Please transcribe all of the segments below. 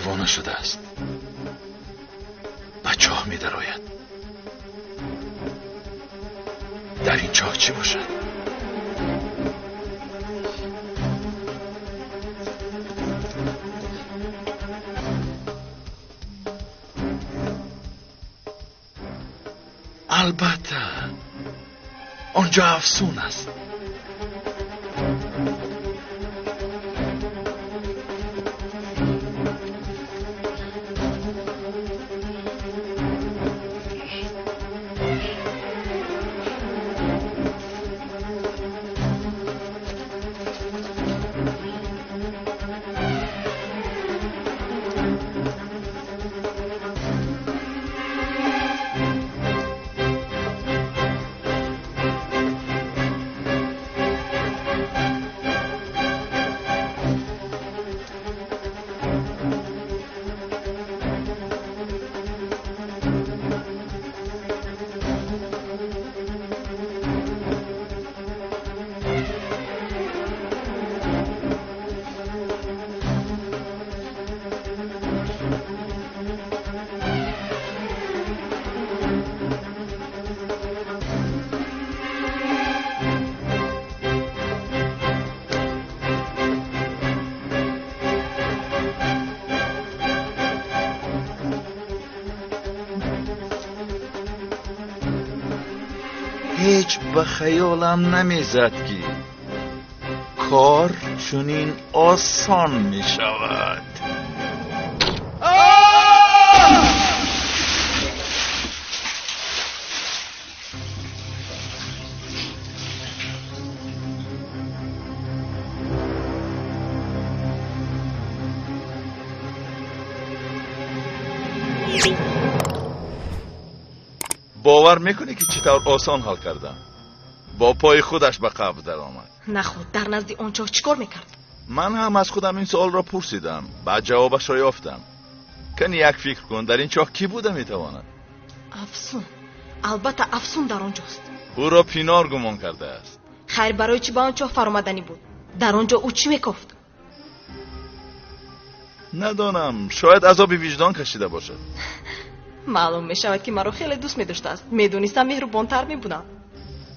Девона шудааст. Ба чоҳ медарояд. Дар ин чоҳ чӣ бошад? Албатта, онҷо афсун аст. Ҳеҷ ба хаёлам намезад, ки кор чунин осон мешавад. Бовар мекунӣ, ки чӣ тавр осон ҳал кардам? Бо пои худаш ба қабр даромад. Наход дар назди он чоҳ чӣ кор мекард? Ман ҳам аз худам ин суолро пурсидам, баъд ҷавобашро ёфтам. Кани як фикр кун, дар ин чоҳ кӣ буда метавонад? Афсун. Албатта, Афсун дар он ҷост. Ӯро Пинор гумон кардааст. Хайр, барои чӣ ба он чоҳ фаромаданӣ буд? Дар он ҷо ӯ чӣ мекофт? Надонам, шояд азоби виҷдон кашида бошад. Маълум мешавад, ки маро хеле дӯст медоштааст. Медонистам, меҳрубонтар мебудам.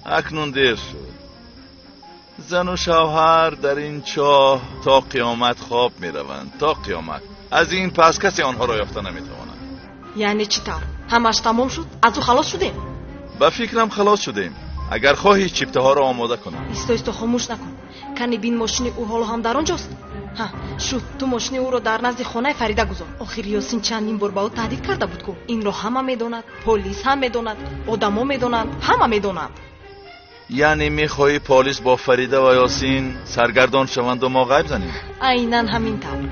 Акнун дер шуд. Зану шавҳар дар ин чоҳ то қиёмат хоб мераванд, то қиёмат. Аз ин пас касе онҳоро ёфта наметавонад. Яъне чӣ тавр? Ҳамаш тамом шуд? Аз ӯ халос шудем? Ба фикрам, халос шудем. Агар хоҳӣ, чиптаҳоро омода кунам. Исто, исто, хомӯш накун. Кани бин, мошини ӯ ҳоло ҳам дар он ҷост. Ҳа, шуд. Ту мошини ӯро дар назди хонаи Фарида гузор. Охир Ёсин чандин бор ба ӯ таҳдид карда буд ку. Инро ҳама медонад, полис ҳам медонад, одамо медонанд, ҳама медонанд. Яъне мехоҳӣ полис бо Фарида ва Ёсин саргардон шаванду мо ғайб занем? Айнан ҳамин тавр.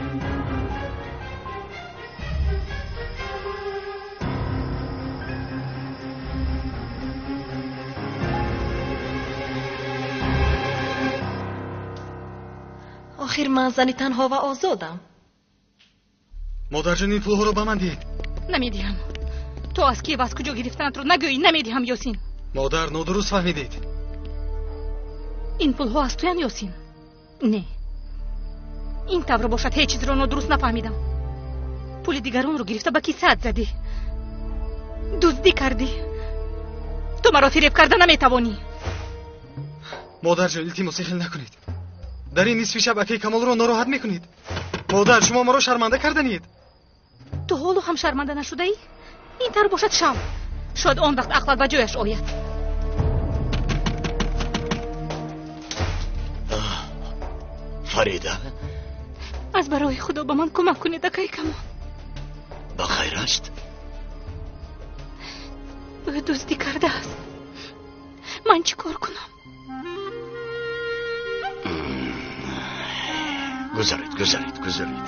Охир ман зани танҳо ва озодам. Модарҷон, ин пулҳоро ба ман диҳед. Намедиҳам. Ту аз ки ва аз куҷо гирифтанатро нагӯӣ, намедиҳам, Ёсин. Модар, нодуруст фаҳмидед. Ин пулҳо аз туянд, Ёсин? Не, ин тавр бошад, ҳеҷ чизро нодуруст нафаҳмидам. Пули дигаронро гирифта ба кисаат задӣ, дуздӣ кардӣ. Ту маро фиреб карда наметавонӣ. Модарҷон, илтимос, ин хел накунед. Дар ин нисфи шаб акаи Камолро нороҳат мекунед. Модар, шумо маро шарманда карданиед. Ту ҳоло ҳам шарманда нашудаӣ? Ин тавр бошад, шав. Шояд он вақт ақлат ба ҷояш ояд. Фарида, аз барои Худо ба ман кӯмак кунед, акаи Камол. Ба хайр аст? Ӯ дуздӣ кардааст. Ман чӣ кор кунам? Гузаред, гузаред, гузаред.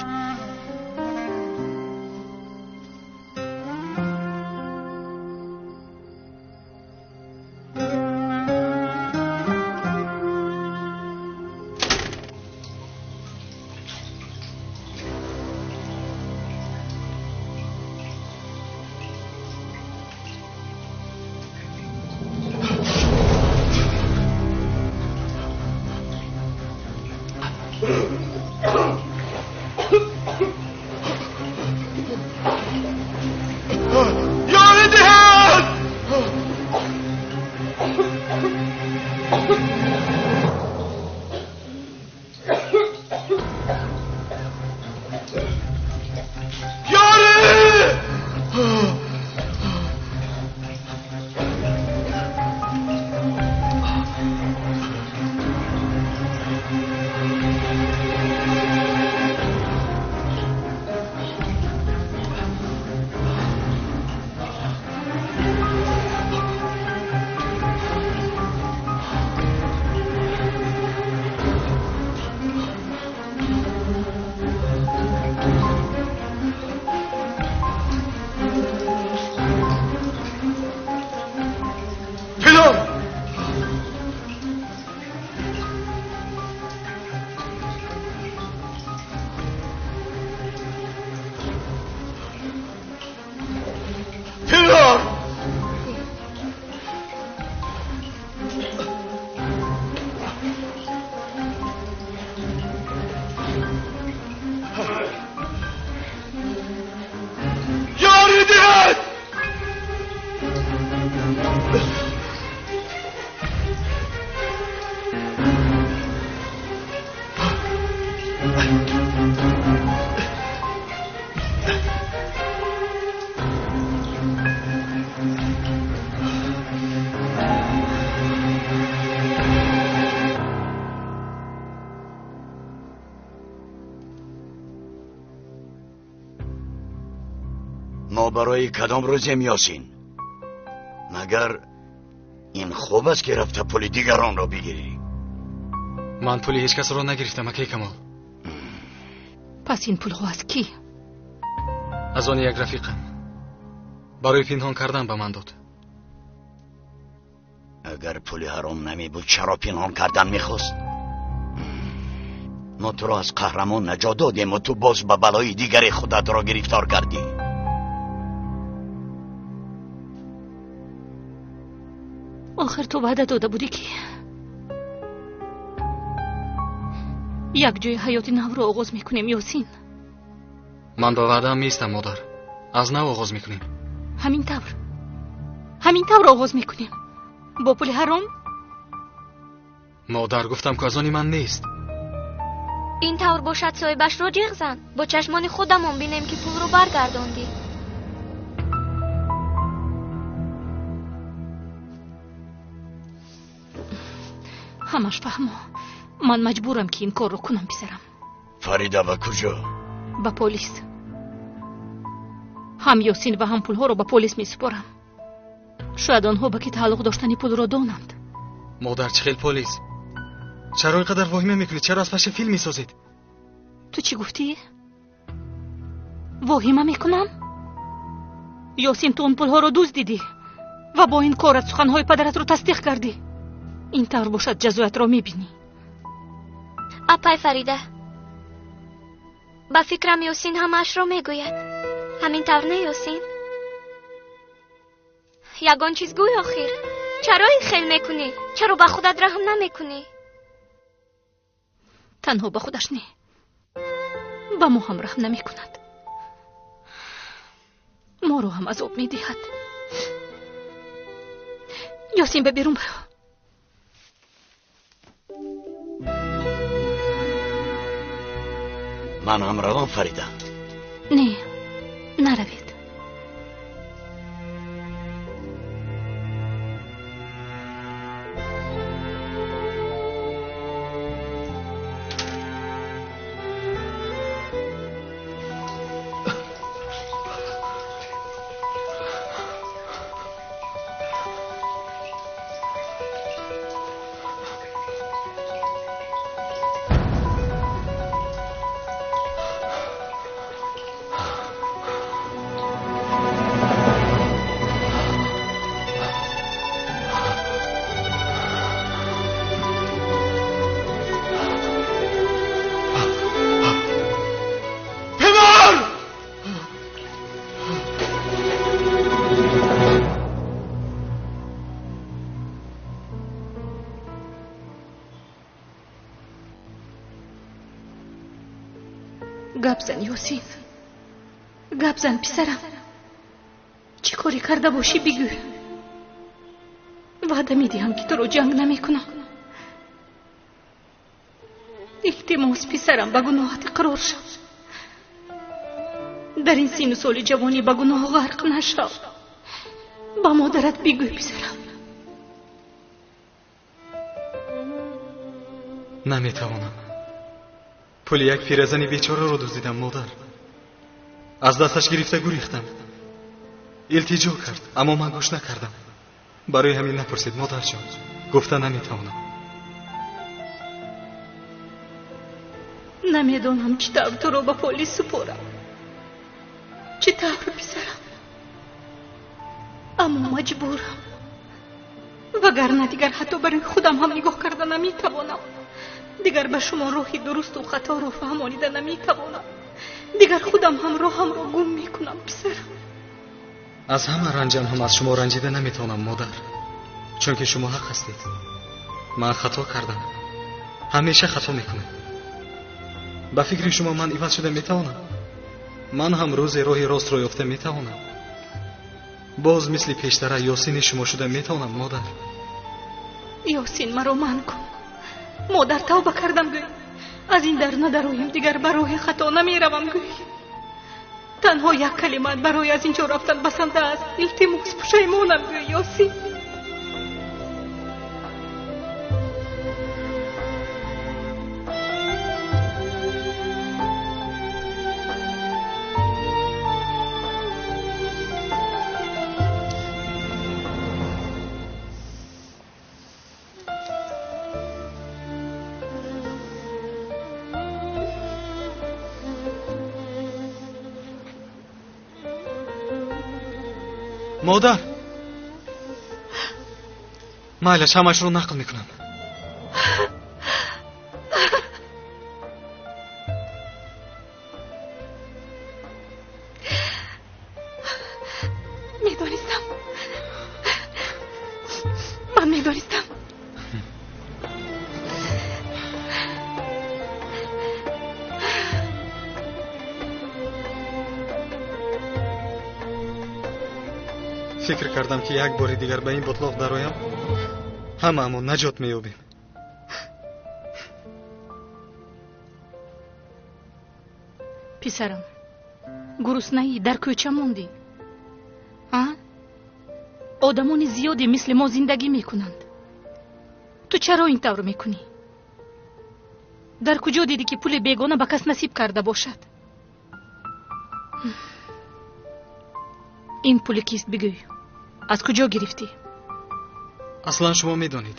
Мо барои кадом рӯзем, Ёсин? Магар ин хуб аст, ки рафта пули дигаронро бигирӣ? Ман пули ҳеҷ касро нагирифтам, акай Камол. Пас ин пулҳо аз кӣ? Аз они як рафиқам. Барои пинҳон кардан ба ман дод. Агар пули ҳаром намебуд, чаро пинҳон кардан мехост? Мо туро аз қаҳрамон наҷот додем ва ту боз ба балои дигаре худатро гирифтор кардӣ. Охир ту ваъда дода будӣ, ки як ҷои ҳаёти навро оғоз мекунем, Ёсин. Ман ба ваъдаам меистам, модар. Аз нав оғоз мекунем. Ҳамин тавр, ҳамин тавр оғоз мекунем. Бо пули ҳаром? Модар, гуфтам, ку аз они ман нест. Ин тавр бошад, соҳибашро ҷиғ зан. Бо чашмони худамон бинем, ки пулро баргардондӣ. Ҳамаш фаҳмо. Ман маҷбурам, ки ин корро кунам, писарам. Фарида, ба куҷо? Ба полис. Ҳам Ёсин ва ҳам пулҳоро ба полис месупорам. Шояд онҳо ба ки тааллуқ доштани пулро донанд. Модар, чӣ хел полис? Чаро ин қадар воҳима мекунед? Чаро аз паша филм месозед? Ту чӣ гуфтӣ? Воҳима мекунам? Ёсин, ту он пулҳоро дуздидӣ ва бо ин корат суханҳои падаратро тасдиқ кардӣ. Ин тавр бошад, ҷазоятро мебинӣ. Апай Фарида, ба фикрам Ёсин ҳамаашро мегӯяд. Ҳамин тавр не, Ёсин? Ягон чиз гӯй охир. Чаро ин хел мекунӣ? Чаро ба худат раҳм намекунӣ? Танҳо ба худаш не, ба мо ҳам раҳм намекунад. Моро ҳам азоб медиҳад. Ёсин, ба берун баро. Ман ҳам равам, Фарида? Не, наравед. Гап зан, Ёсин, гап зан, писарам. Чӣ корӣ карда бошӣ, бигӯ. Ваъда медиҳам, ки туро ҷанг намекунам. Илтимос, писарам, ба гуноҳат иқрор шав. Дар ин сину соли ҷавонӣ ба гуноҳ ғарқ нашав. Ба модарат бигӯ, писарам. Наметавонам. Пули як пиразани бечораро дуздидам, модар. Аз дасташ гирифта гурехтам. Илтиҷо кард, аммо ман гӯш накардам. Барои ҳамин напурсед, модарҷон. Гуфта наметавонам. Намедонам, чӣ тавр туро ба полис супорам. Чӣ тавр, писарам? Аммо маҷбурам. Вагарна дигар ҳатто барои худам ҳам нигоҳ карда наметавонам. Дигар ба шумо роҳи дурусту хаторо фаҳмонида наметавонам. Дигар худам ҳам роҳамро гум мекунам, писарам. Аз ҳама ранҷам ҳам аз шумо ранҷида наметавонам, модар. Чунки шумо ҳақ ҳастед. Ман хато кардам. Ҳамеша хато мекунам. Ба фикри шумо ман иваз шуда метавонам? Ман ҳам рӯзе роҳи ростро ёфта метавонам. Боз мисли пештара Ёсини шумо шуда метавонам, модар. Ёсин, маро манъ кун. Модар, тавба кардам, гӯй. Аз Аз ин дар надароем, дигар ба роҳи хато намеравам гӯй. Танҳо як калимаат барои аз ин ҷо рафтан басанда аст. Илтимос, пушаймонам гӯй, Ёсин. Модар, майлаш, ҳамашро нақл мекунам. Медонистам, ман медонистам. Фикр кардам, ки як бори дигар ба ин ботлоқ дароям, ҳамаамон наҷот меёбем. Писарам, гуруснаӣ, дар кӯча мондӣ. А одамони зиёде мисли мо зиндагӣ мекунанд. Ту чаро ин тавр мекунӣ? Дар куҷо дидӣ, ки пули бегона ба кас насиб карда бошад? Ин пули кист, бигӯй? Аз куҷо гирифтӣ? Аслан шумо медонед.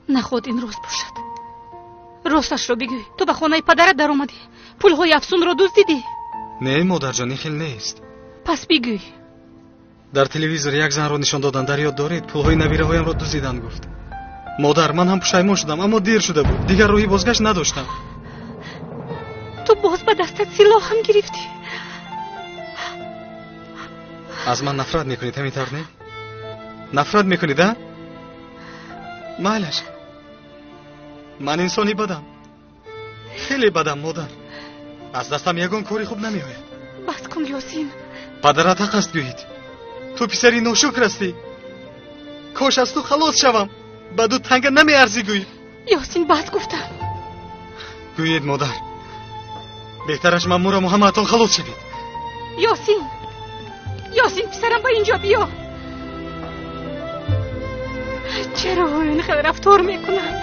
Наход ин рост бошад. Росташро бигӯй, ту ба хонаи падарат даромадӣ, пулҳои афсунро дуздидӣ? Не, модарҷон, ин хел нест. Пас бигӯй. Дар телевизор як занро нишон доданд, дар ёд доред? Пулҳои набираҳоямро дуздиданд, гуфт. Модар, ман ҳам пушаймон шудам, аммо дер шуда буд, дигар роҳи бозгашт надоштам. Ту боз ба дастат силоҳ ҳам гирифтӣ? Аз ман нафрат мекунед, ҳамин тавр не? Нафрат мекунед, а? Майлаш, ман инсони бадам, хеле бадам, модар. Аз дастам ягон кори хуб намеояд. Бас кун, Ёсин. Падарат ҳақ аст, гӯед. Ту писари ношукр ҳастӣ, кош аз ту халос шавам, ба ду танга намеарзӣ, гӯед. Ёсин, бас гуфтам. Гӯед, модар, беҳтараш ман мураму ҳамаатон халос шавед. Ёсин, Ёсин, писарам, ба инҷо биё. Чаро ин хел рафтор мекунад?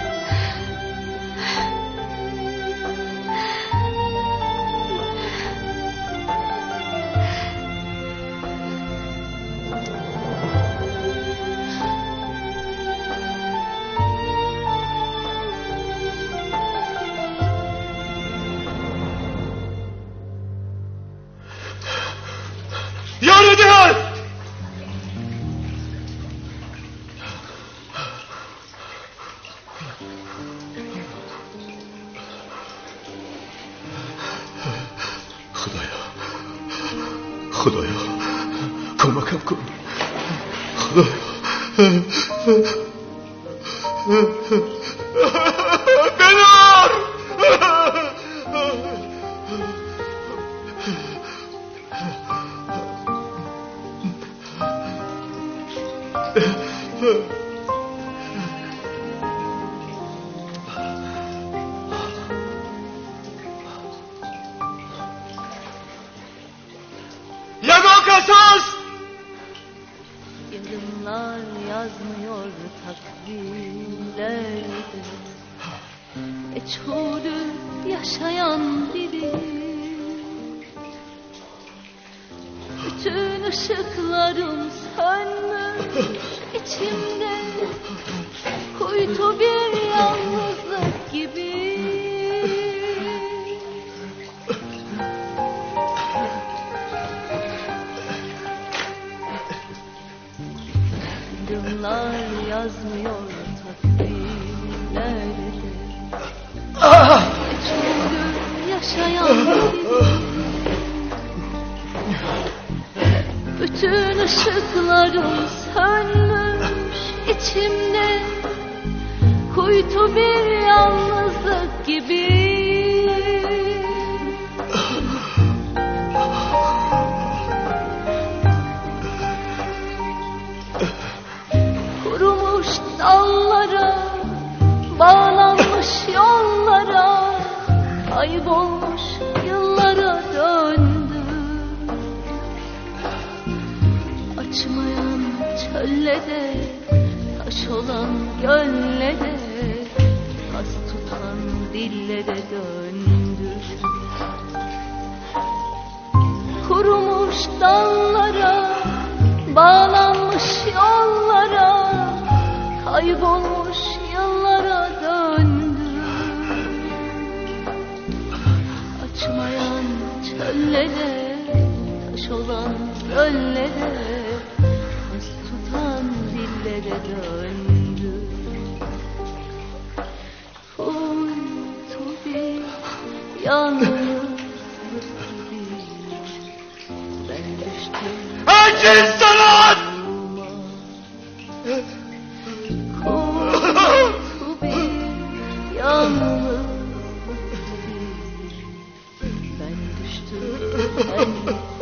Худоё, Худоё, кӯмакам кун. Худоё. Бедор! Ягон кас ҳаст? Yarınlar yazmıyor takvimlerde, meçhulü yaşayan biri. Bütün ışıklarım sönmüş içimde, kuytu bir yalnızlık gibi. Yarınlar yazmıyor takvimlerde, meçhulü yaşayan biri. Bütün ışıklarım sönmüş içimde, kuytu bir yalnızlık gibi. Kurumuş dallara, bağlanmış yollara, Kaybolmuş yıllara döndüm. Açmayan çölle de, taş olan gölle de, tas tutan dille de döndüm. Kurumuş dallara, bağlanmış yollara, kaybolmuş yıllara döndüm. Açmayan çöllere, taş olan göllere, tas tutan dillere döndüm. Kuytu bir yalnızlık gibi ben düştüm. Herkes sanat! Kuytu bir yalnızlık gibi ben düştüm kendi kuyuma.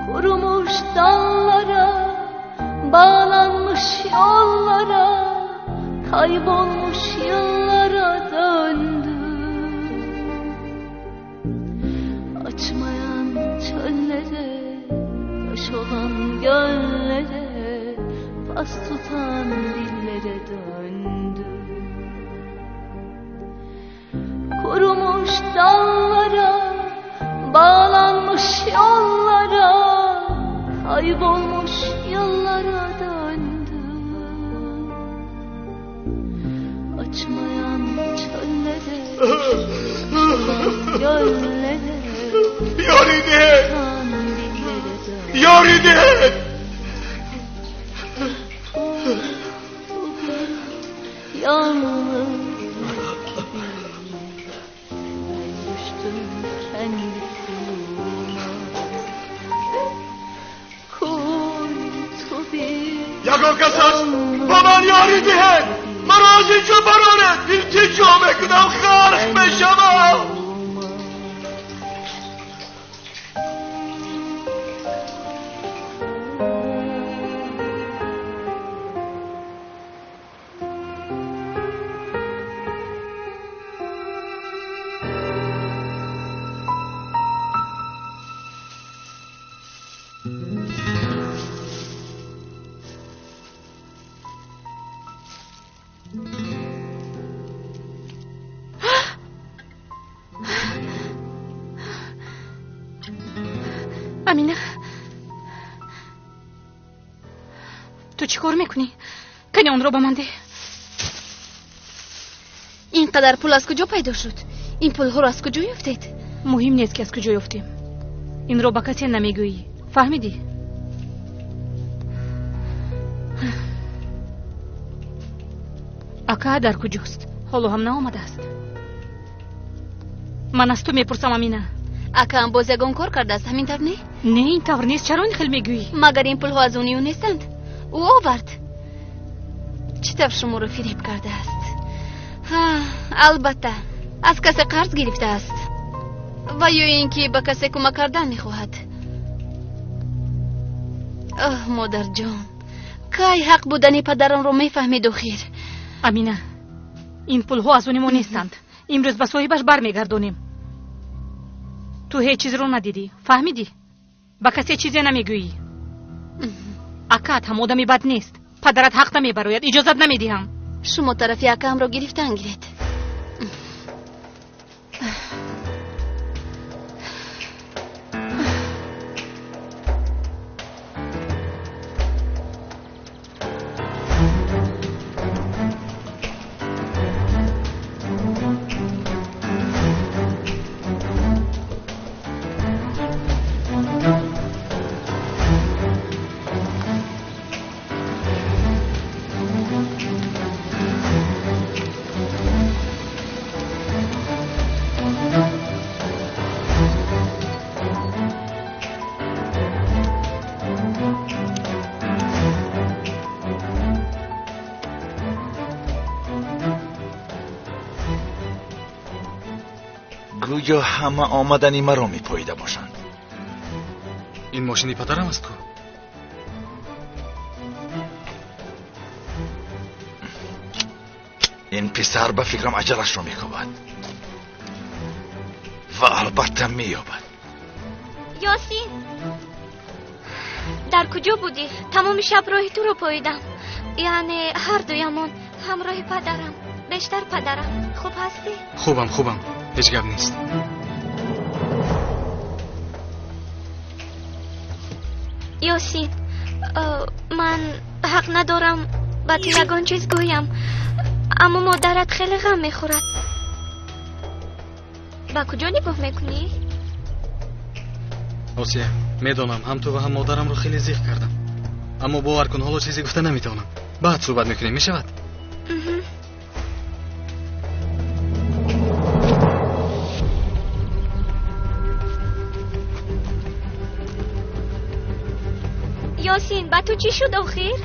Kurumuş dallara, bağlanmış yollara, kaybolmuş yıllara döndüm. Açmayan çöllere, taş olan göllere, pas tutan dillere döndüm. Kurumuş dallara, bağlanmış yollara, kaybolmuş yıllara döndüm. Açmayan çöllere, taş olan göllere, Yoride! tutan dillere döndüm. Yoride! Yalnızlık gibi ben düştüm kendi kuyuma. Kuytu bir Ягон кас аст? Ба ман ёрӣ диҳед! Маро аз инҷо бароред! Илтиҷо мекунам, ғарқ мешавам! kuyuma. Амина, ту чӣ кор мекунӣ? Кани онро ба ман деҳ. Ин қадар пул аз куҷо пайдо шуд? Ин пулҳоро аз куҷо ёфтед? Муҳим нест, ки аз куҷо ёфтем. Инро ба касе намегӯӣ, фаҳмидӣ? Ака дар куҷост? Ҳоло ҳам наомадааст. Ман аз ту мепурсам, Амина. Акаам боз ягон кор кардааст, ҳамин тавр не? Не, ин тавр нест. Чаро ин хел мегӯӣ? Магар ин пулҳо аз они ӯ нестанд? Ӯ овард. Чӣ тавр шуморо фиреб кардааст? Ҳа, албатта, аз касе қарз гирифтааст ва ё ин ки ба касе кӯмак кардан мехоҳад. Оҳ, модарҷон, кай ҳақ будани падаронро мефаҳмед охир? Амина, ин пулҳо аз они мо нестанд. Имрӯз ба соҳибаш бармегардонем. Ту ҳеҷ чизро надидӣ, фаҳмидӣ? Ба касе чизе намегӯӣ. Акаат ҳам одами бад нест. Падарат ҳақ намебарояд, иҷозат намедиҳам. Шумо тарафи акаамро гирифтан гиред. инҷо ҳама омадани маро мепоида бошанд. Ин мошини падарам аст ку? Ин писар ба фикрам аҷалашро мекӯбад ва албатта меёбад. Ёсин, дар куҷо будӣ? Тамоми шаб роҳи туро поидам. Яъне ҳар дуямон, ҳамроҳи падарам, бештар падарам. Хуб ҳастӣ? Хубам, хубам, ҳеҷ гап нест. Ёсин, ман ҳақ надорам ба ту ягон чиз гӯям, аммо модарат хеле ғам мехӯрад. Ба куҷо нигоҳ мекунӣ? Осия, медонам ҳам ту ва ҳам модарамро хеле зиқ кардам, аммо бовар кун, ҳоло чизе гуфта наметавонам. Баъд суҳбат мекунем, мешавад? Ёсин, ба ту чӣ шуд охир?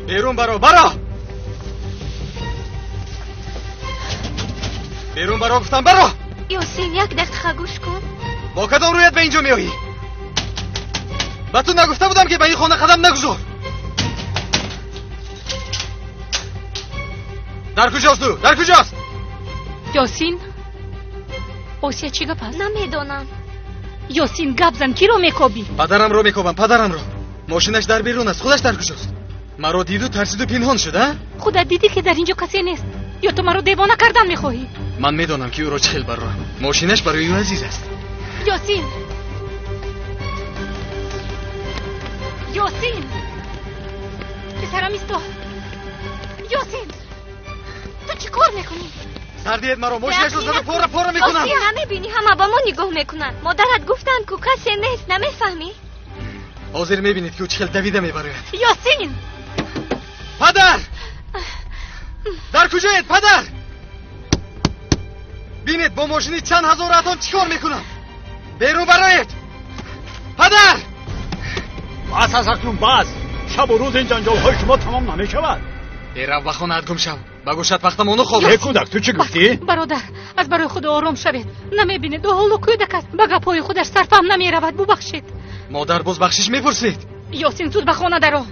Берун баро, баро! Берун баро гуфтам, баро! Ёсин, як дақиқа гӯш кун. Бо кадом рӯят ба инҷо меоӣ? Ба ту нагуфта будам, ки ба ин хона қадам нагузор? Дар куҷост ӯ? Дар куҷост? Ёсин, Осия чӣ гап аст? Намедонам. Ёсин, гап зан, киро мекобӣ? Падарамро мекобам, падарамро. Мошинаш дар берун аст, худаш дар куҷост? Маро диду тарсиду пинҳон шуд, а? Худат дидӣ, ки дар инҷо касе нест. Ё ту маро девона кардан мехоҳӣ? Ман медонам, ки ӯро чӣ хел барорам. Мошинаш барои ӯ азиз аст. Ёсин! Ёсин! Писарам, исто! Ёсин! Ту чӣ кор мекунӣ? Сар диҳед маро, мошинашро зада пора пора мекунам. Осия, намебинӣ, ҳама ба мо нигоҳ мекунанд. Модарат гуфтанд, ку касе нест, намефаҳмӣ? Ҳозир мебинед, ки ӯ чӣ хел давида мебарояд. Ёсин! Падар! Дар куҷоед, падар? Бинед, бо мошини чанд ҳазоратон чӣ кор мекунам. Берун бароед! Падар! Бас аст акнун, бас! Шабу рӯз ин ҷанҷолҳои шумо тамом намешавад. Берав ба хонаат гум шав. Ба гӯшат пахтамону хоб. Э, кӯдак, ту чӣ гуфтӣ? Бародар, аз барои худо ором шавед. Намебинед, ӯ ҳоло кӯдак аст. Ба гапҳои худаш сарфаҳм намеравад. Бубахшед. Модар, боз бахшиш мепурсед. Ёсин, зуд ба хона даро.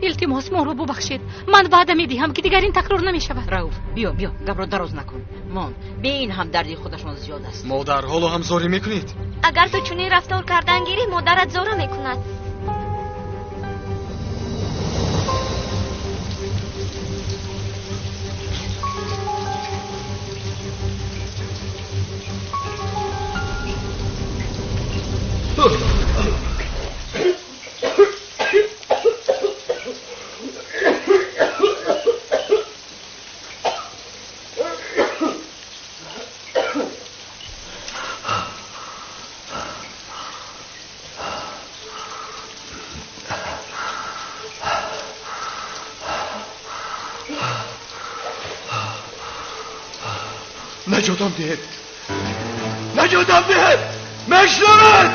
Илтимос, моро бубахшед. Ман ваъда медиҳам, ки дигар ин такрор намешавад. Рауф, биё, биё, гапро дароз накун. Мон, бе ин ҳам дарди худашон зиёд аст. Модар, ҳоло ҳам зорӣ мекунед? Агар ту чунин рафтор кардан гирӣ, модарат зора мекунад. Наҷотам диҳед, наҷотам диҳед, мешнавед?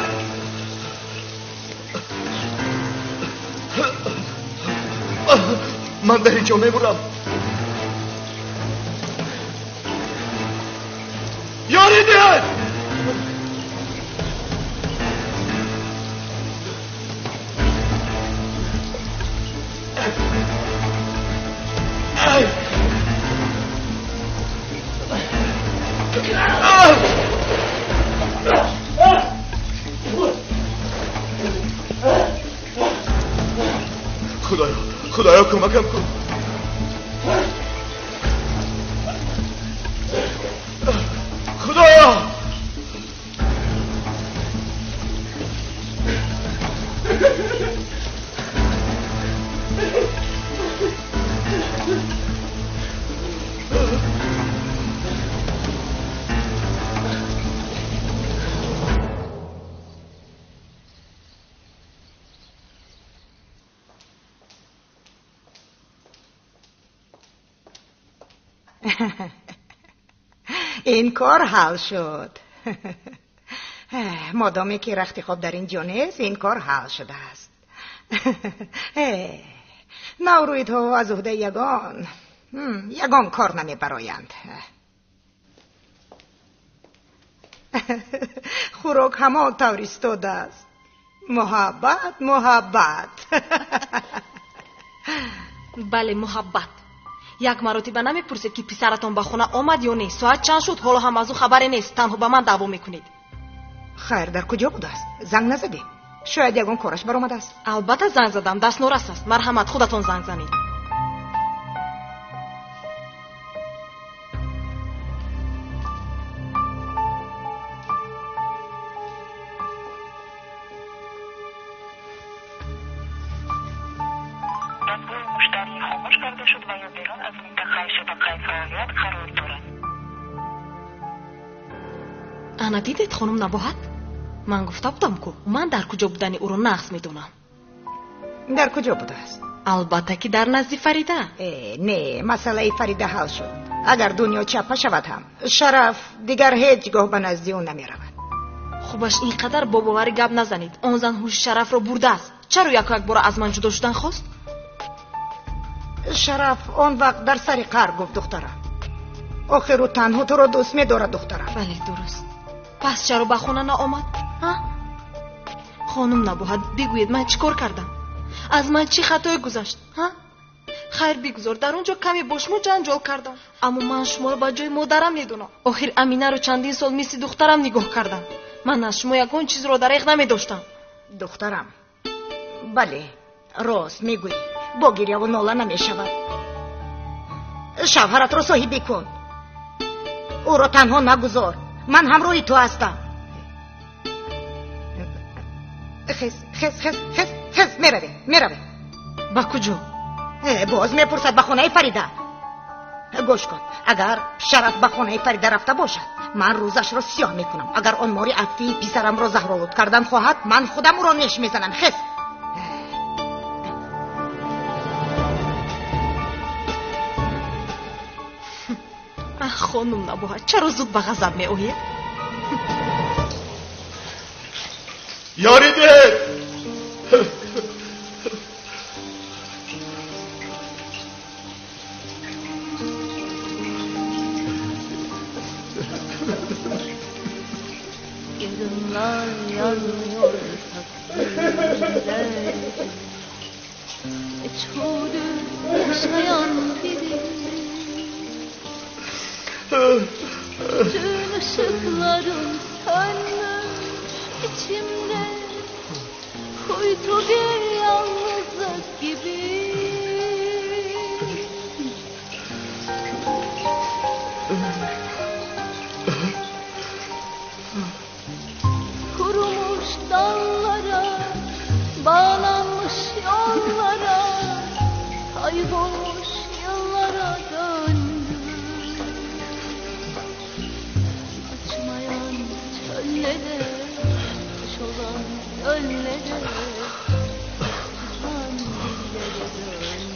Ман дар инҷо мемурам. Ёрӣ диҳед! Худоё, худоё, кӯмакам кун. Худоё! Ин кор ҳал шуд. Модоме ки рахти хоб дар ин ҷо нест, ин кор ҳал шудааст. Наврӯидҳо аз уҳдаи ягон кор намебароянд. Хӯрок ҳамон тавр истодааст. Муҳаббат, муҳаббат. Бале, муҳаббат. Як маротиба намепурсед, ки писаратон ба хона омад ё не. Соат чанд шуд, ҳоло ҳам аз ӯ хабаре нест. Танҳо ба ман даъво мекунед. Хайр, дар куҷо будааст? Занг назадӣ? Шояд ягон кораш баромадааст. Албатта занг задам, даст норас аст. Марҳамат, худатон занг занед. Ана дидед, хонум Набоҳат? Ман гуфта будам ку, ман дар куҷо будани ӯро нағз медонам. Дар куҷо будааст? Албатта ки дар назди Фарида. Не, масъалаи Фарида ҳал шуд. Агар дунё чаппа шавад ҳам, Шараф дигар ҳеҷ гоҳ ба назди ӯ намеравад. Хубаш, ин қадар бо боварӣ гап назанед. Он зан ҳуши Шарафро бурдааст. Чаро яку якбора аз ман ҷудо шудан хост? Шараф он вақт дар сари қаҳр гуфт, духтарам. Охир ӯ танҳо туро дӯст медорад, духтарам. Бале, дуруст. Пас чаро ба хона наомад? Хонум Набоҳат, бигӯед ман чӣ кор кардам? Аз ман чӣ хатое гузашт? Хайр, бигузор, дар он ҷо каме бо шумо ҷанҷол кардам, аммо ман шуморо ба ҷои модарам медонам. Охир Аминаро чандин сол мисли духтарам нигоҳ кардам. Ман аз шумо ягон чизро дареғ намедоштам. Духтарам, бале, рост мегӯӣ. Бо гиряву нола намешавад. Шавҳаратро соҳибӣ кун. Ӯро танҳо нагузор. Ман ҳамроҳи ту ҳастам. Хез, хез, хез, хез, хез, меравем, меравем. Ба куҷо? Боз мепурсад, ба хонаи Фарида. Гӯш кун, агар Шараф ба хонаи Фарида рафта бошад, ман рӯзашро сиёҳ мекунам. Агар он мори афтии писарамро заҳролуд кардан хоҳад, ман худам ӯро неш мезанам. Хез. Ах, хонум Набоҳат, чаро зуд ба ғазаб меоед? Ёрӣ диҳед! Yarınlar yanıyor takvimde, meçhulü yaşayan biri. Bütün ışıklarım sönmüş içimde, kuytu bir yalnızlık gibi. Kurumuş dallara, bağlanmış yollara, kaybolmuş yıllara döndüm. Açmayan çöllere, taş olan göllere, tutan dillere döndüm.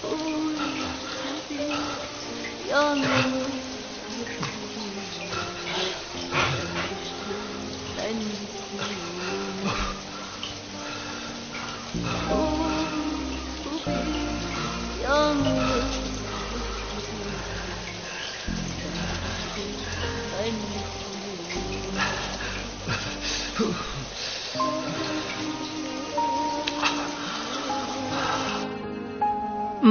Uyku bir yalnızlık. Ben gittim. Uyku bir yalnızlık. Ben gittim.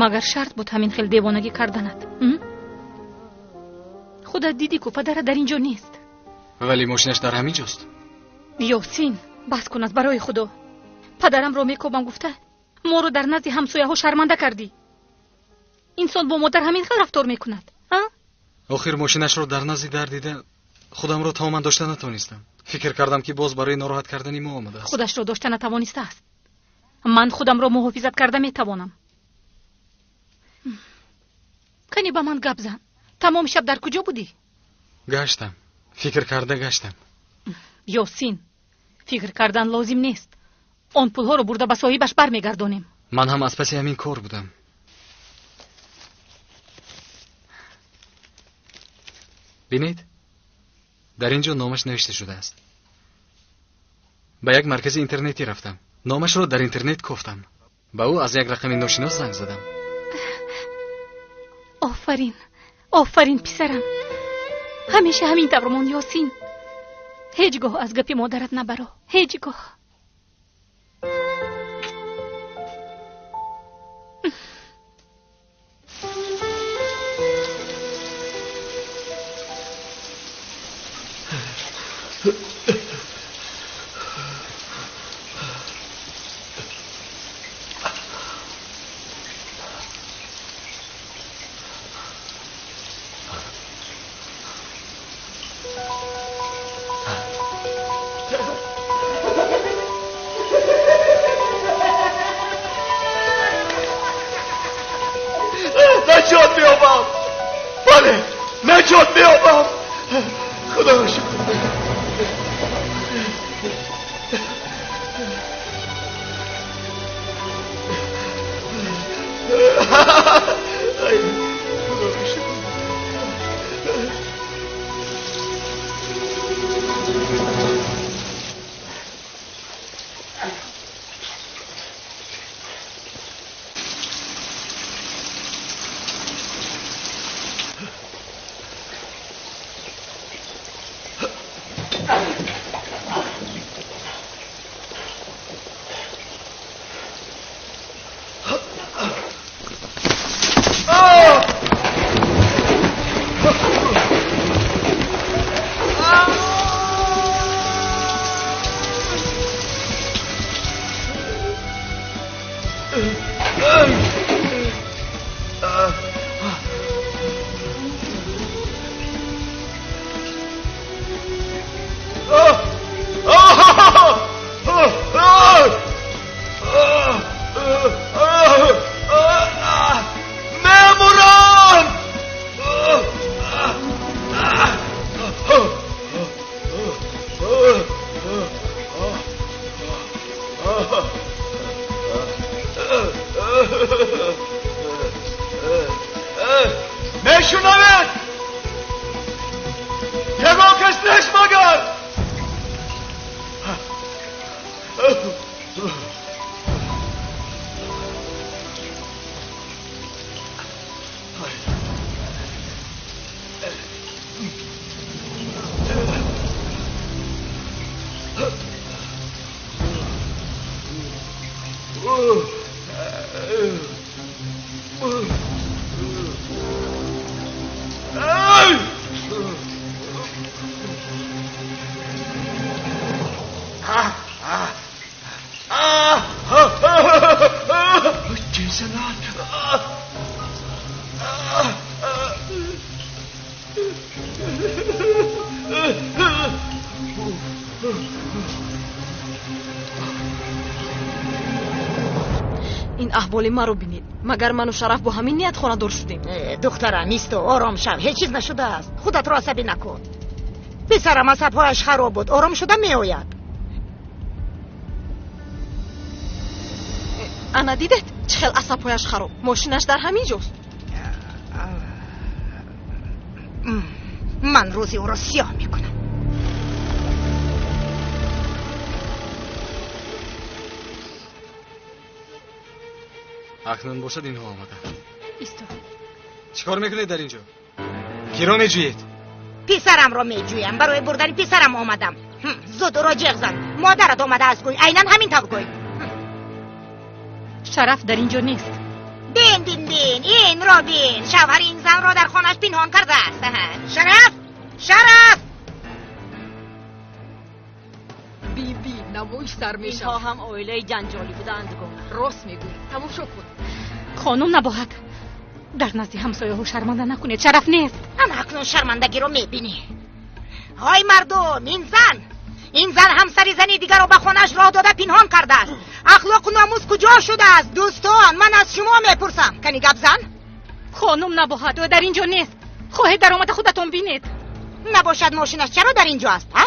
Магар шарт буд ҳамин хел девонагӣ карданат? Худат дидӣ ку, падарат дар ин ҷо нест. Вале мошинаш дар ҳамин ҷост. Ёсин, бас кун аз барои Худо. Падарамро мекобам гуфта, моро дар назди ҳамсояҳо шарманда кардӣ. Инсон бо модар ҳамин хел рафтор мекунад, а? Охир мошинашро дар назди дар дида, худамро тамоман дошта натавонистам. Фикр кардам, ки боз барои нороҳат кардани мо омадааст. Худашро дошта натавонистааст. Ман худамро муҳофизат карда метавонам. Кани ба ман гап зан. Тамоми шаб дар куҷо будӣ? Гаштам. Фикр карда гаштам. Ёсин, фикр кардан лозим нест. Он пулҳоро бурда ба соҳибаш бармегардонем. Ман ҳам аз паси ҳамин кор будам. Бинед, дар ин ҷо номаш навишта шудааст. Ба як маркази интернетӣ рафтам. Номашро дар интернет кофтам. Ба ӯ аз як рақами ношинос занг задам. Офарин, офарин писарам. Ҳамеша ҳамин тавр мон, Ёсин. Ҳеҷ гоҳ аз гапи модарат набаро. Ҳеҷ гоҳ. نجات میابم. بله نجات میابم. خدا را شکر. خدا را شکر. мешунавед? Ягон кас нест магар? Ин аҳволи маро бинед. Магар ману Шараф бо ҳамин ният хонадор шудем? Духтарам, исто, ором шав. Ҳеҷ чиз нашудааст. Худатро асабӣ накун. Писарам асабҳояш хароб буд, ором шуда меояд. Ана дидед, чӣ хел асабҳояш хароб. Мошинаш дар ҳамин ҷост. Ман рӯзи ӯро сиёҳ мекунам. Акнун бошад инҳо омаданд. Исто. Чӣ кор мекунед дар инҷо? Киро меҷӯед? Писарамро меҷӯям. Барои бурдани писарам омадам. Зуд ӯро ҷеғ зан. Модарат омадааст, гӯй. Айнан ҳамин тавр гӯй. Шараф дар инҷо нест. Бин, бин, бин, инро бин. Шавҳари ин занро дар хонааш пинҳон кардааст. Шараф! Шараф! Биби, намоиш сар мешавад. Инҳо ҳам оилаи ҷанҷолӣ буданд. Рост мегӯӣ. Тамошо кун. Хонум набоҳад. Дар назди ҳамсояҳо шарманда накунед. Шараф нест. Ана акнун шармандагиро мебинӣ. Ҳой мардум, ин зан! Ин зан ҳамсари зани дигарро ба хонааш роҳ дода пинҳон кардааст. Ахлоқу номус куҷо шудааст? Дӯстон, ман аз шумо мепурсам. Кани гап зан? Хонум набоҳад, ӯ дар инҷо нест. Хоҳед даромада худатон бинед. Набошад мошинаш чаро дар инҷо аст, ҳа?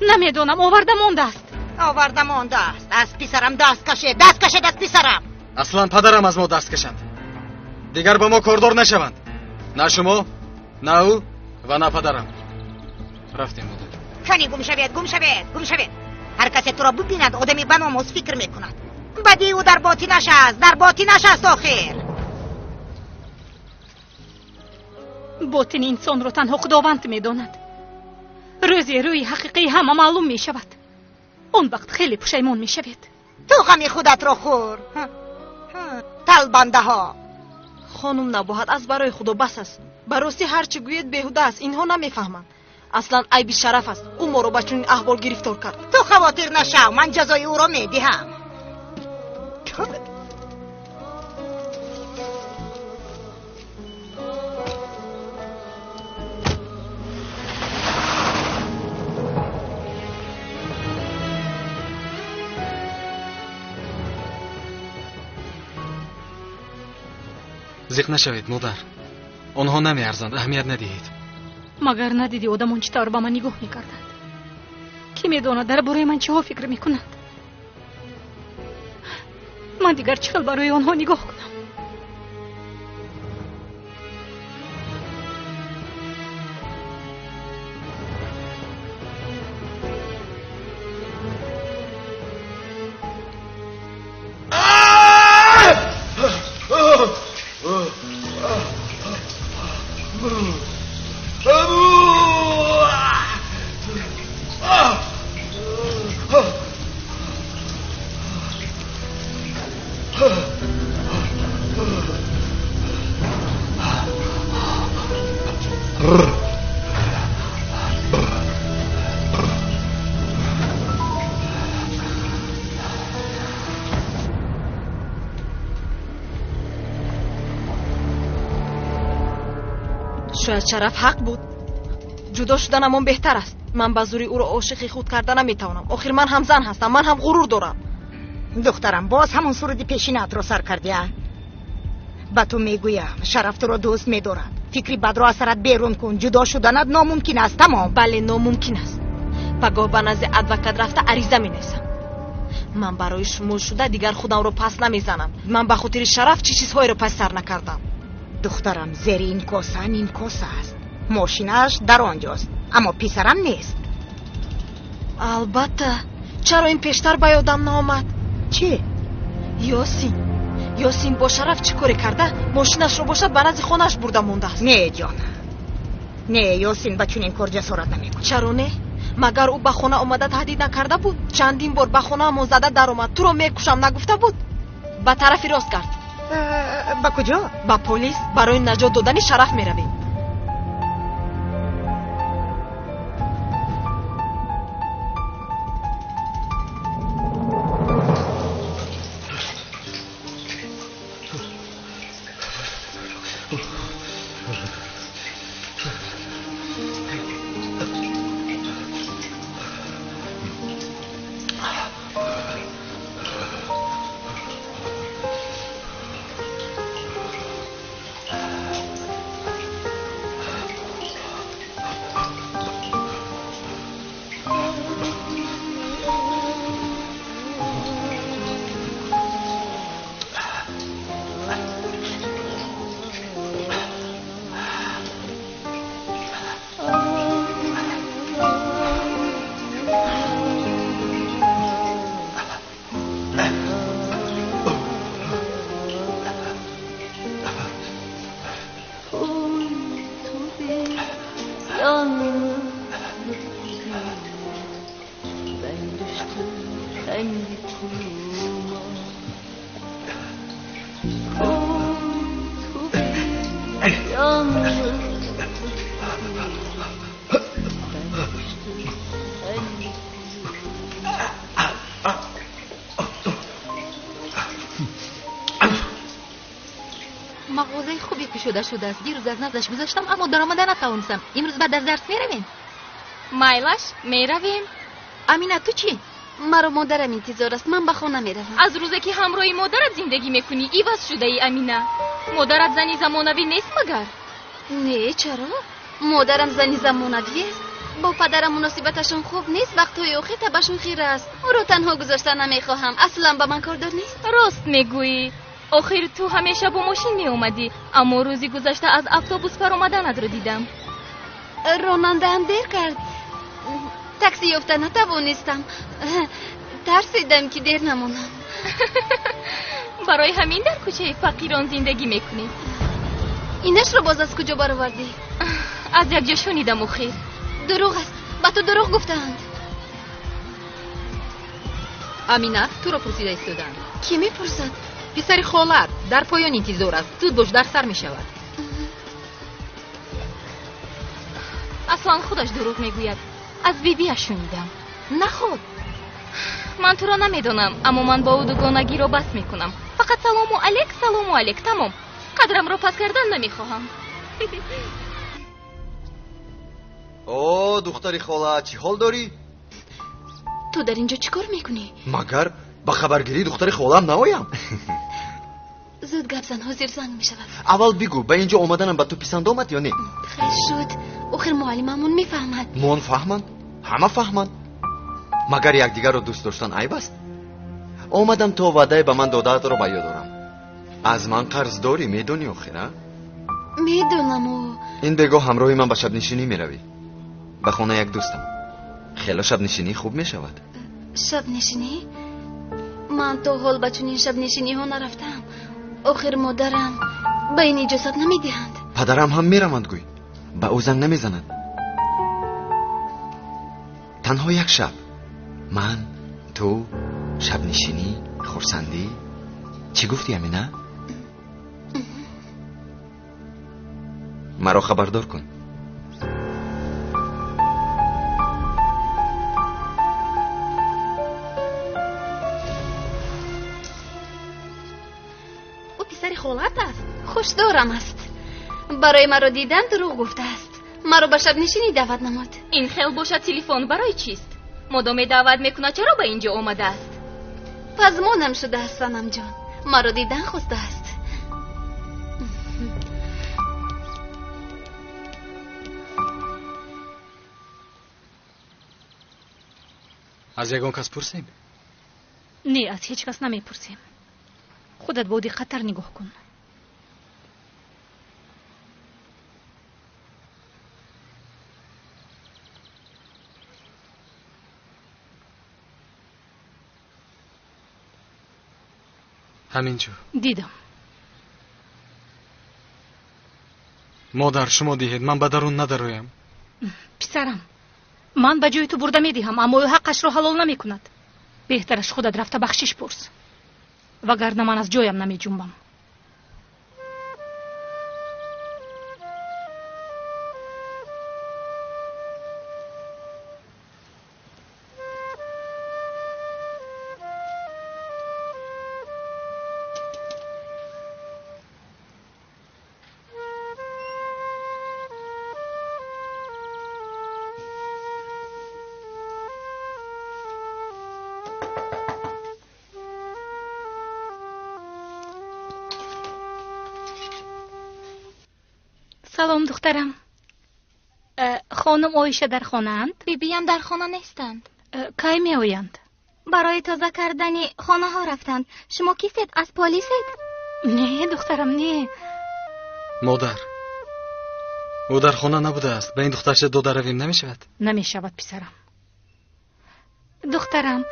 Намедонам, оварда мондааст. Оварда мондааст. Аз писарам даст кашед, даст кашед аз писарам. Аслан падарам аз мо даст кашанд. Дигар ба мо кордор нашаванд. На шумо, на ӯ ва на падарам. Рафтем, модар. Кани гум шавед, гум шавед, гум шавед. Ҳар касе туро бибинад, одами ба номус фикр мекунад. Бадии ӯ дар ботинаш аст, дар ботинаш аст охир. Ботини инсонро танҳо Худованд медонад. Рӯзе рӯи ҳақиқии ҳама маълум мешавад. Он вақт хеле пушаймон мешавед. Ту ғами худатро хӯр. Талбандаҳо. Хонум Набоҳат, аз барои Худо бас аст. Ба ростӣ ҳар чӣ гӯед беҳуда аст. Инҳо намефаҳманд. Аслан айби Шараф аст. Ӯ моро ба чунин аҳвол гирифтор кард. Ту хавотир нашав, ман ҷазои ӯро медиҳам. Зиқ нашавед, модар. Онҳо намеарзанд, аҳамият надиҳед. Магар надидӣ одамон чӣ тавр ба ман нигоҳ мекарданд? Кӣ медонад дар бораи ман чиҳо фикр мекунанд? Ман дигар чӣ хел барои онҳо нигоҳ кунам? Шояд Шараф ҳақ буд. Ҷудо шуданамон беҳтар аст. Ман ба зӯри ӯро ошиқи худ карда наметавонам. Охир ман ҳам зан ҳастам, ман ҳам ғурур дорам. Духтарам, боз ҳамон суруди пешинаатро сар кардия. Ба ту мегӯям, Шараф туро дӯст медорад. Фикри бадро аз сарат берун кун. Ҷудо шуданат номумкин аст, тамом. Бале, номумкин аст. Пагоҳ ба назди адвокат рафта ариза менависам. Ман барои шумо шуда дигар худамро пас намезанам. Ман ба хотири Шараф чӣ чизҳоеро пас сар накардам. Духтарам, зери ин коса ним коса аст. Мошинааш дар он ҷост, аммо писарам нест. Албатта, чаро ин пештар ба ёдам наомад? Чӣ? Ёсин. Ёсин бо Шараф чӣ коре карда, мошинашро бошад ба назди хонааш бурда мондааст. Не, ҷон. Не, Ёсин ба чунин кор ҷасорат намекунад. Чаро не? Магар ӯ ба хона омада таҳдид накарда буд? Чандин бор ба хонаамон зада даромад. Туро мекушам нагуфта буд? Ба тарафи рост гард. Ба куҷо? Ба полис барои наҷот додани Шараф меравем. Мағозаи хубе кушода шудааст. Дирӯз аз наздаш гузаштам, аммо даромада натавонистам. Имрӯз баъд аз дарс меравем? Майлаш, меравем. Амина, ту чӣ? Маро модарам интизор аст. Ман ба хона меравам. Аз рӯзе ки ҳамроҳи модарат зиндагӣ мекунӣ, иваз шудаӣ, Амина. Модарат зани замонавӣ нест магар? Не, чаро? Модарам зани замонавиест. Бо падарам муносибаташон хуб нест. Вақтҳои охир табашон хира аст. Ӯро танҳо гузошта намехоҳам. Аслан ба ман кордор нест. Рост мегӯӣ. Охир ту ҳамеша бо мошин меомадӣ, аммо рӯзи гузашта аз автобус фаромаданатро дидам. Ронандаам дер кард. Такси ёфта натавонистам. Тарсидам ки дер намонам. Барои ҳамин дар кӯчаи фақирон зиндагӣ мекунӣ. Инашро боз аз куҷо баровардӣ? Аз як ҷо шунидам охир. Дурӯғ аст, ба ту дурӯғ гуфтаанд. Амина, туро пурсида истодаанд. Кӣ мепурсад? Писари холат дар поён интизор аст. Зуд бош, дар сар мешавад. Аслан худаш дурӯғ мегӯяд. Аз бибиаш шунидам. Наход. Ман туро намедонам, аммо ман бо ӯ дугонагиро бас мекунам. Фақат салому алейк, салому алейк, тамом. Қадрамро пас кардан намехоҳам. О, духтари хола, чӣ ҳол дорӣ? Ту дар инҷо чӣ кор мекунӣ? Магар ба хабаргирии духтари холам наоям? Зуд гап зан, ҳозир занг мешавад. Аввал бигӯ, ба инҷо омаданам ба ту писанд омад ё не? Хел шуд. Охир муаллимамон мефаҳмад. Мон фаҳманд, ҳама фаҳманд. Магар якдигарро дӯст доштан айб аст? Омадам то ваъдаи ба ман додаатро ба ёд орам. Аз ман қарздорӣ, медонӣ охир, а? Медонаму. Ин бегоҳ ҳамроҳи ман ба шабнишинӣ меравӣ. Ба хонаи як дӯстам. Хело шабнишинӣ хуб мешавад. Шабнишинӣ? Ман то ҳол ба чунин шабнишиниҳо нарафтаам. Охир модарам ба ин иҷозат намедиҳанд. Падарам ҳам мераванд гӯй. Ба ӯ занг намезананд. Танҳо як шаб. Ман, ту, шабнишинӣ, хурсандӣ. Чӣ гуфтӣ, Амина? Маро хабардор кун. Ӯ писари холат аст? Хушдорам аст. Барои маро дидан дурӯғ гуфтааст. Маро ба шабнишинӣ даъват намуд. Ин хел бошад, телефон барои чист? Модоме даъват мекунад, чаро ба инҷо омадааст? Пазмонам шудааст, Санамҷон. Маро дидан хостааст. Аз ягон кас пурсем? Не, аз ҳеҷ кас намепурсем. Худат бо диққаттар нигоҳ кун. Ҳамин ҷо. Дидам. Модар, шумо диҳед, ман ба дарун надароям. Писарам, ман ба ҷои ту бурда медиҳам, аммо ӯ ҳаққашро ҳалол намекунад. Беҳтараш худат рафта бахшиш пурс, вагарна ман аз ҷоям намеҷунбам. Салом, духтарам. Хонум Оиша дар хонаанд? Бибиям дар хона нестанд. Кай меоянд? Барои тоза кардани хонаҳо рафтанд. Шумо кистед? Аз полисед? Не, духтарам, не. Модар, ӯ дар хона набудааст. Ба ин духтарча дода равем намешавад? Намешавад, писарам. Духтарам,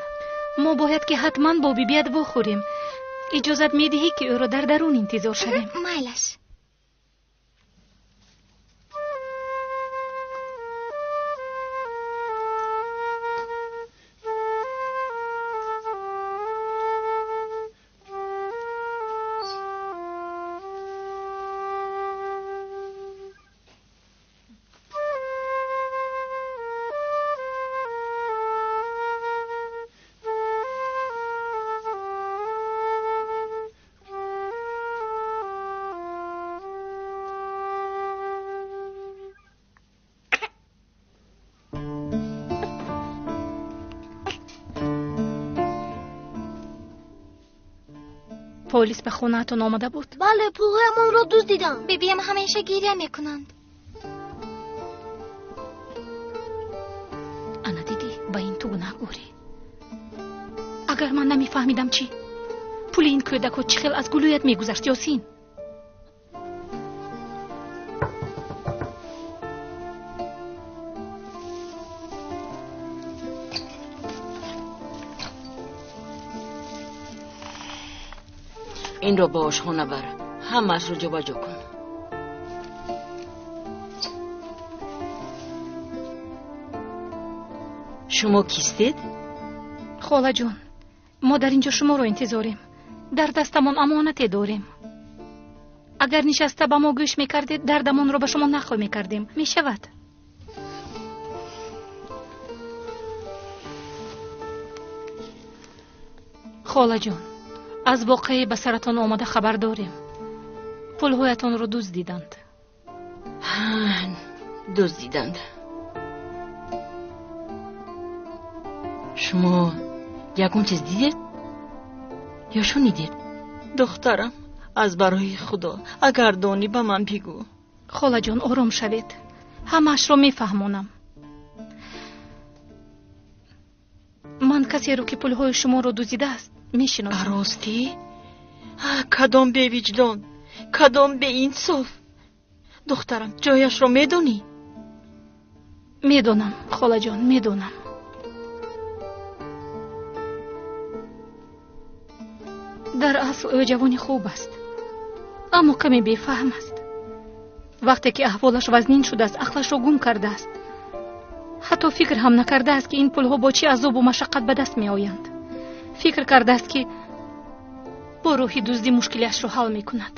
мо бояд ки ҳатман бо бибият вохӯрем. Иҷозат медиҳӣ, ки ӯро дар дарун интизор шавем? Майлаш. Полис ба хонаатон омада буд? Бале, пулҳоямонро дуздиданд. Бибиям ҳамеша гиря мекунанд. Ана дидӣ, ба ин ту гунаҳгорӣ. Агар ман намефаҳмидам чӣ? Пули ин кӯдакҳо чӣ хел аз гулӯят мегузашт, Ёсин? Инро ба ошхона бар, ҳамаашро ҷобаҷо кун. Шумо кистед? Холаҷон, мо дар инҷо шуморо интизорем. Дар дастамон амонате дорем. Агар нишаста ба мо гӯш мекардед, дардамонро ба шумо нақл мекардем. Мешавад? Холаҷон, аз воқеае ба саратон омада хабар дорем. Пулҳоятонро дуздиданд. Дуздиданд. Шумо ягон чиз дидед ё шунидед? Духтарам, аз барои Худо, агар донӣ ба ман бигӯ. Холаҷон, ором шавед. Ҳамаашро мефаҳмонам. Ман касеро ки пулҳои шуморо дуздидааст мешиносам. Ростӣ? Кадом бевиҷдон, кадом беинсоф? Духтарам, ҷояшро медонӣ? Медонам, холаҷон, медонам. Дар асл ӯ ҷавони хуб аст, аммо каме бефаҳм аст. Вақте ки аҳволаш вазнин шудааст, ақлашро гум кардааст. Ҳатто фикр ҳам накардааст, ки ин пулҳо бо чӣ азобу машаққат ба даст меоянд. Фикр кардааст, ки бо роҳи дуздӣ мушкилиашро ҳал мекунад.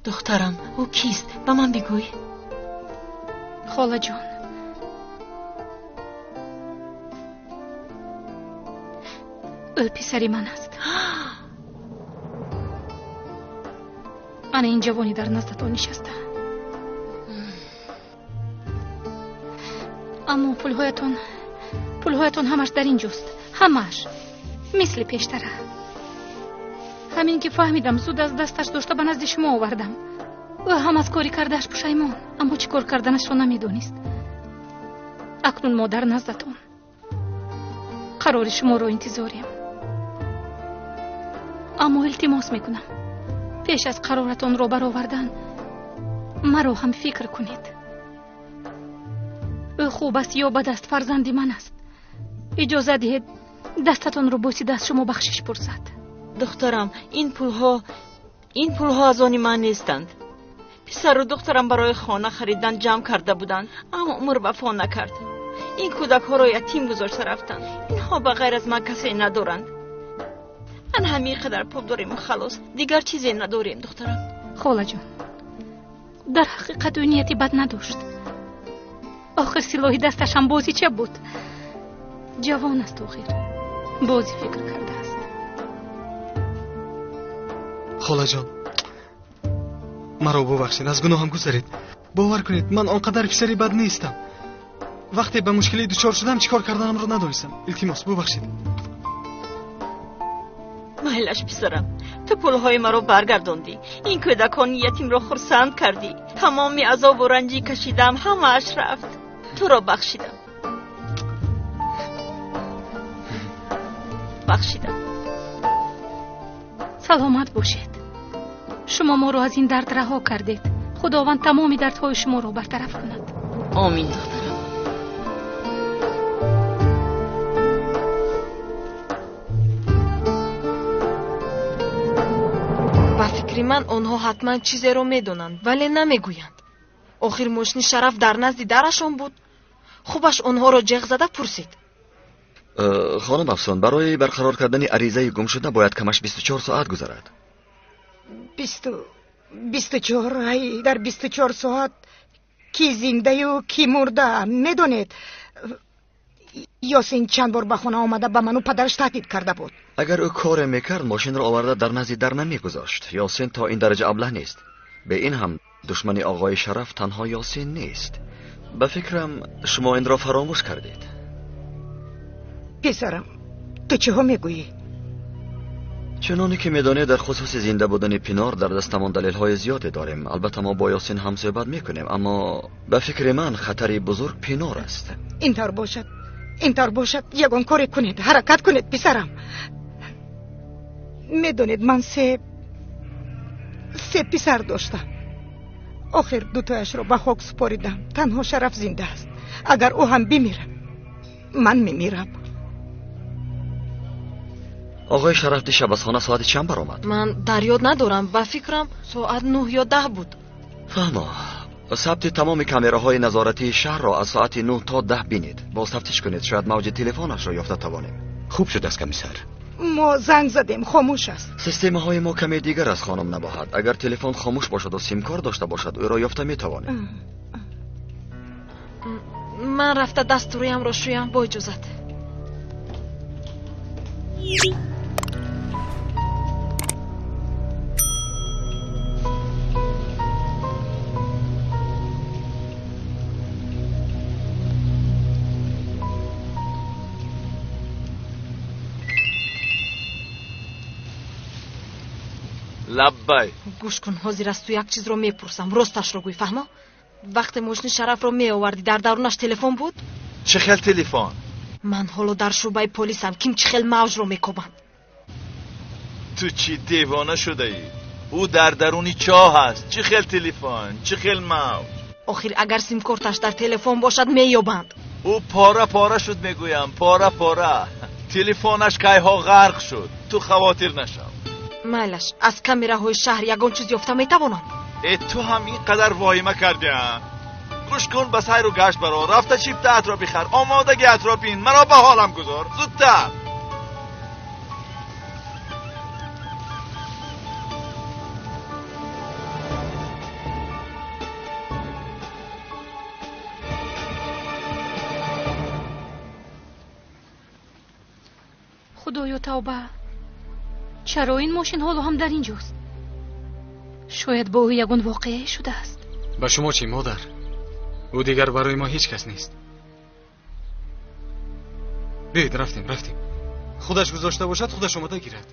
Духтарам, ӯ кист? Ба ман бигӯй. Холаҷон, ӯ писари ман аст. Ана ин ҷавони дар наздатон нишаста. Аммо пулҳоятон ҳамаш дар ин ҷост. Ҳамаш мисли пештара. Ҳамин ки фаҳмидам, зуд аз дасташ дошта ба назди шумо овардам. Ӯ ҳам аз кори кардааш пушаймон, аммо чӣ кор карданашро намедонист. Акнун мо дар наздатон қарори шуморо интизорем. Аммо илтимос мекунам, пеш аз қароратонро баровардан маро ҳам фикр кунед. Ӯ хуб аст ё бад аст, фарзанди ман аст. Иҷоза диҳед дастатонро босида аз шумо бахшиш пурсад. Духтарам, ин пулҳо аз они ман нестанд. Писару духтарам барои хона харидан ҷамъ карда буданд, аммо умр вафо накард. Ин кӯдакҳоро ятим гузошта рафтанд. Инҳо ба ғайр аз ман касе надоранд. Ман ҳамин қадар пул дорем, халос, дигар чизе надорем, духтарам. Холаҷон, дар ҳақиқат ӯ нияти бад надошт. Охир силоҳи дасташ ҳам бозича буд. Ҷавон аст, охир бозӣ фикр кардааст. Холаҷон, маро бубахшед, аз гуноҳам гузаред. Бовар кунед, ман он қадар писари бад нестам. Вақте ба мушкилӣ дучор шудам, чӣ кор карданамро надонистам. Илтимос, бубахшед. Майлаш, писарам, ту пулҳои маро баргардондӣ. Ин кӯдакони ятимро хурсанд кардӣ. Тамоми азобу ранҷӣ кашидам, ҳамааш рафт. Туро бахшидам. Бахшидам. Саломат бошед. Шумо моро аз ин дард раҳо кардед. Худованд тамоми дардҳои шуморо бартараф кунад. Омин, духтарам. Ба фикри ман онҳо ҳатман чизеро медонанд, вале намегӯянд. Охир мошини Шараф дар назди дарашон буд. Хубаш онҳоро ҷеғ зада пурсид. Хонум Афсон, барои барқарор кардани аризаи гумшуда бояд камаш 24 соат гузарад. 24 ай, дар 24 соат ки зиндаю ки мурда, медонед. Ёсин чанд бор ба хона омада ба ману падараш таҳдид карда буд. Агар ӯ коре мекард, мошинро оварда дар назди дар намегузошт. Ёсин то ин дараҷа аблаҳ нест. Бе ин ҳам душмани оғои Шараф танҳо Ёсин нест. Ба фикрам шумо инро фаромӯш кардед. Писарам, ту чиҳо мегӯӣ? Чуноне ки медонед, дар хусуси зинда будани Пинор дар дастамон далелҳои зиёде дорем. Албатта мо бо Ёсин ҳам суҳбат мекунем, аммо ба фикри ман хатари бузург Пинор аст. Ин тавр бошад, ин тавр бошад, ягон коре кунед, ҳаракат кунед, писарам. Медонед, ман се писар доштам. Охир дутояшро ба хок супоридам. Танҳо Шараф зинда аст. Агар ӯ ҳам бимирад, ман мемирам. Оғои Шараф дишаб аз хона соати чанд баромад? Ман дар ёд надорам. Ба фикрам соат 9 ё 10 буд. Фаҳмо. Сабти тамоми камераҳои назоратии шаҳрро аз соати 9 то 10 бинед. Боз тафтиш кунед, шояд мавҷи телефонашро ёфта тавонем. Хуб шудааст, комиссар. Мо занг задем, хомӯш аст. Системаҳои мо каме дигар аст, хонум Набоҳат. Агар телефон хомӯш бошаду симкор дошта бошад, ӯро ёфта метавонем. Ман рафта дасту рӯямро шӯям, бо иҷозат. Лаббай. Гӯш кун, ҳозир аз ту як чизро мепурсам, росташро гӯй, фаҳмо? Вақте мошини Шарафро меовардӣ, дар дарунаш телефон буд? Чӣ хел телефон? Ман ҳоло дар шӯъбаи полисам, ким чӣ хел мавҷро мекобанд. Ту чӣ девона шудаӣ? Ӯ дар даруни чоҳ аст. Чӣ хел телефон, чӣ хел мавҷ? Охир агар симкорташ дар телефон бошад, меёбанд. Ӯ пора пора шуд, мегӯям, пора пора. Телефонаш кайҳо ғарқ шуд. Ту хавотир нашав. Майлаш, аз камераҳои шаҳр ягон чиз ёфта метавонам? Э, ту ҳам ин қадар воҳима кардиам. Гӯш кун, ба сайру гашт баро, рафта чиптаатро бихар, омодагиатро бин, маро ба ҳолам гузор, зудтар. Худоё, тавба! Чаро ин мошин ҳоло ҳам дар ин ҷост? Шояд бо ӯ ягон воқеае шудааст. Ба шумо чӣ, модар? Ӯ дигар барои мо ҳеҷ кас нест. Биёед, рафтем, рафтем. Худаш гузошта бошад, худаш омода гирад.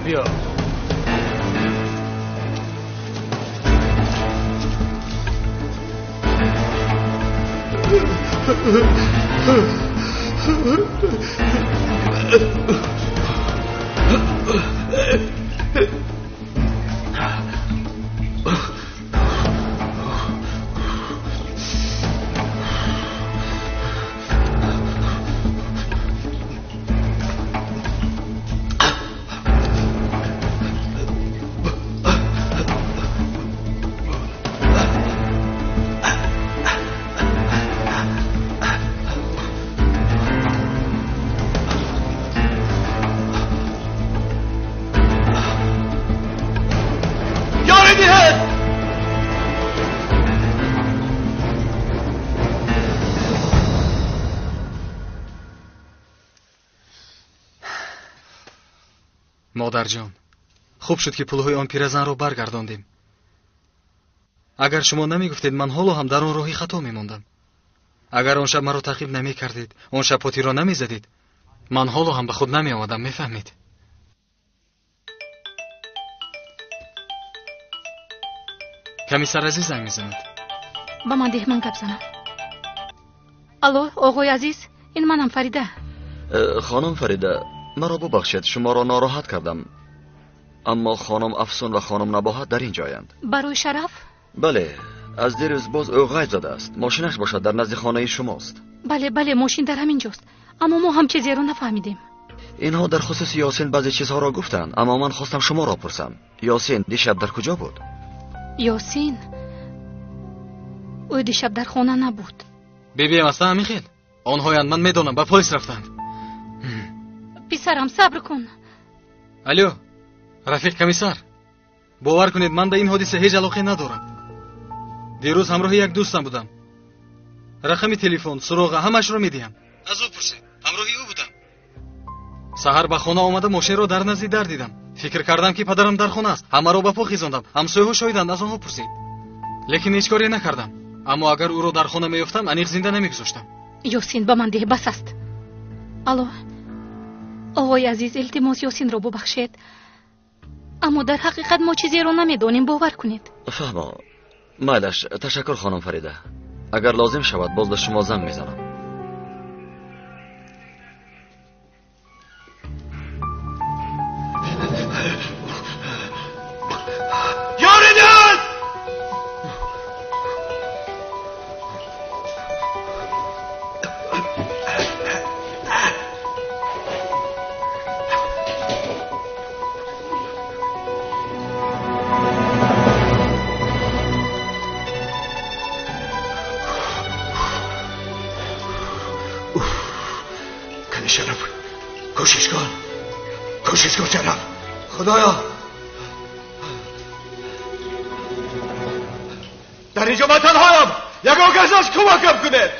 Биё. Модарҷон, хуб шуд, ки пулҳои он пиразанро баргардондем. Агар шумо намегуфтед, ман ҳоло ҳам дар он роҳи хато мемондам. Агар он шаб маро таъқиб намекардед, он шаб потиро намезадед, ман ҳоло ҳам ба худ намеомадам, мефаҳмед? Комиссар Азиз занг мезанад. Ба ман деҳ, ман гап занам. Алло, оғои Азиз, Ин манам, Фарида. Хонум Фарида, маро бубахшед, шуморо нороҳат кардам. Аммо хонум Афсун ва хонум Набоҳат дар ин ҷоянд. Барои Шараф? Бале, аз дирӯз боз ӯ ғайб задааст. Мошинаш бошад дар назди хонаи шумост. Бале, бале, мошин дар ҳамин ҷост. Аммо мо ҳам чизеро нафаҳмидем. Инҳо дар хусуси Ёсин баъзе чизҳоро гуфтанд, аммо ман хостам шуморо пурсам. Ёсин дишаб дар куҷо буд? Ёсин? Ӯ дишаб дар хона набуд. Бибиям аста ҳамин хел? Онҳоянд, ман медонам, ба полис рафтанд. Писарам, сабр кун. Алло, рафиқ комиссар, бовар кунед, ман ба ин ҳодиса ҳеҷ алоқе надорам. Дирӯз ҳамроҳи як дӯстам будам. Рақами телефон, суроға ҳамаашро медиҳам. Аз ӯ пурсед, ҳамроҳи ӯ будам. Саҳар ба хона омада мошинро дар назди дар дидам. Фикр кардам, ки падарам дар хона аст. Ҳамаро ба по хезондам. Ҳамсояҳо шоҳиданд, аз онҳо пурсед. Лекин ҳеҷ коре накардам. Аммо агар ӯро дар хона меёфтам, аниқ зинда намегузоштам. Ёсин, ба ман деҳ, бас аст. Алло, оғои азиз, илтимос, Ёсинро бубахшед. Аммо дар ҳақиқат мо чизеро намедонем, бовар кунед. Фаҳмо. Майлаш, ташаккур, хонум Фарида. Агар лозим шавад, боз ба шумо занг мезанам. Ёридад! Кани Шараф, кӯшиш кун, кӯшиш кун, Шараф. Худоё, дар инҷо ман танҳоям. Ягон кас аз кӯмакам кунед.